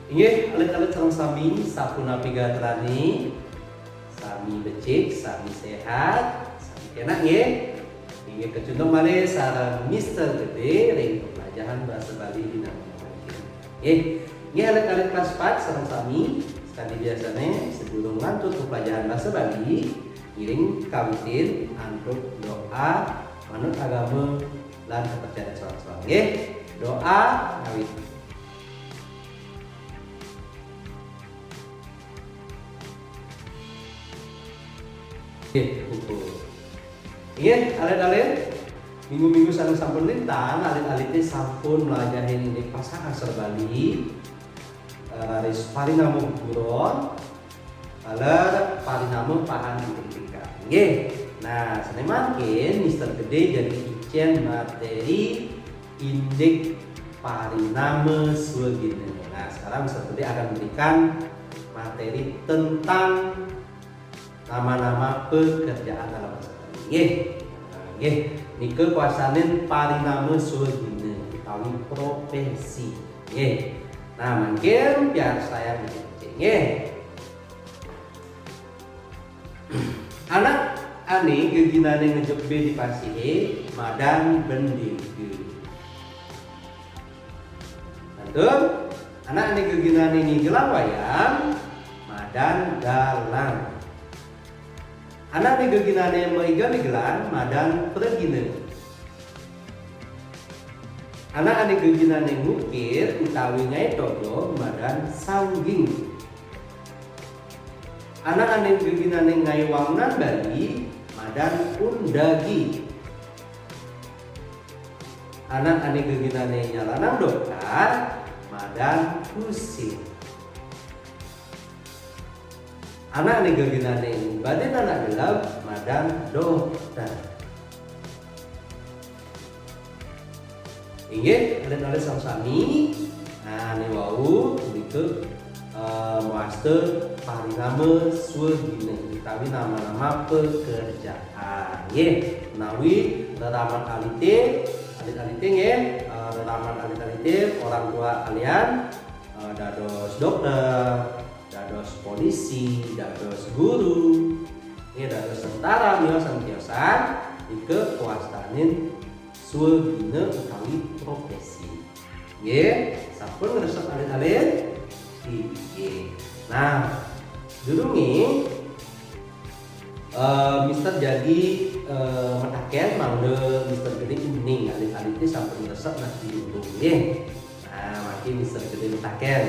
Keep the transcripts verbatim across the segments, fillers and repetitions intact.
Inggih, alit-alit sareng sami, sapunapi gatrané? Sami becik, sami séhat, sami kénak nggih. Inggih kacunduk malih sareng Mister Gedé ring pelajahan basa Bali dina mangkin. Nggih, nggih alit-alit kelas empat sareng sami, sakadi biasané sadurung lantur pelajahan basa Bali, ngiring kawitin antuk doa manut agama lan kapercayan soang-soang. Nggih, doa ngawit. Nggih, puput. Inggih, alit-alit, minggu-minggu sané sampun lintang, alit-alité sampun mlajahin indik pasang aksara Bali, eh, raris parinama guguron, taler parinama pahan indik tingkah. Nggih. Nah, sané mangkin Mister Gedé jagi icén materi indik parinama swagina. Nah, sekarang Mister Gedé akan memberikan materi tentang nama-nama pekerjaan dalam bahasa Bali. Nggih. Nah, nggih, nika kawastanin parinama swagina utawi profesi. Nggih. Nah, mangkin piarsayang becik-becik. Nggih. Anak ané geginané ngejebé di pasihé madan bendéga. Kantun, anak ané geginané ngigelang wayang madan dalang. Anak ané geginané maigal-igalan madan pragina. Anak ané geginané ngukir utawi ngaé toga madan sangging. Anak ané geginané ngaé wangunan Bali madan undagi. Anak ané geginané nyalanang dokar madan kusir. Anak ané geginané ngubadin anak gelem madan dokter. Inggih, alit-alit sareng sami. Nah, ané wau punika, eh, mawasta parinama swagina utawi nama-nama pekerjaan. Nggih, menawi reraman alité, alit-alité nggih, eh, reraman alit-alité, orang tua kalian, eh, dados dokter, dados polisi, dados guru, nggih, dados tentara, miwah sané tiosan, nika kawastanin swagina utawi profesi. Nggih, sampun ngresep alit-alit? Inggih. Nah, durungé, eh, Mister jagi, eh, mataken mangda Mister Gedé uning alit-alité sampun ngresep nasi uduk nggih. Nah, mangkin Mister Gedé mataken.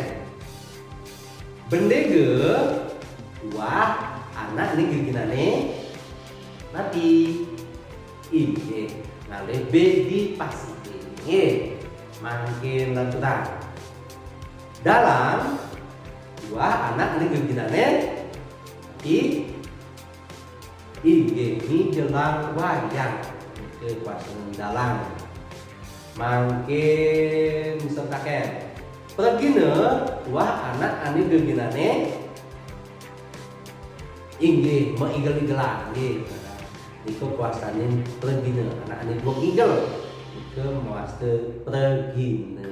Bendéga tuah anak ané geginané napi? Inggih, ngalih bé di pasihé. Nggih, mangkin lanturang. Dalang tuah anak ané geginané napi? Inggih, ngigelang wayang. Nika kawastanin dalang. Mangkin Mister taken. Pragina tuah anak ané geginané inggih maigel-igelan, nggih. Nika kawastanin pragina, anak ané duweg igel. Nika mawasta pragina.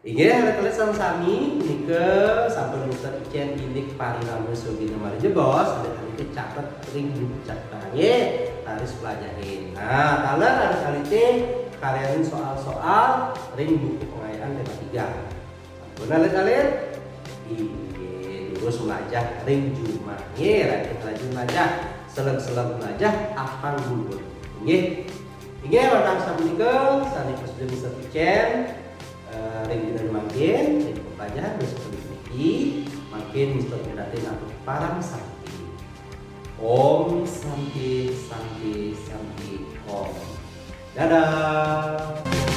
Inggih, alit-alit sareng sami, nika sampun Mister icén indik parinama swagina malih jebos, alit-alité catet ring buku catetan, nggih, raris pelajahin. Nah, taler alit-alité karyanin soal-soal ring buku pengayaan téma tiga. Sampun alit-alit? Inggih, durus mlajah ring jumah. Nggih, rajin-rajin mlajah, seleg-seleg mlajah, apang bulbul. Inggih. Inggih, wantah sapunika, sané prasida Mister icén, eh, ring dina mangkin, ring pelajahan basa Bali niki, mangkin Mister nyuratang atur parama santi. Om Santi, Santi, Santi, Om. Dadah.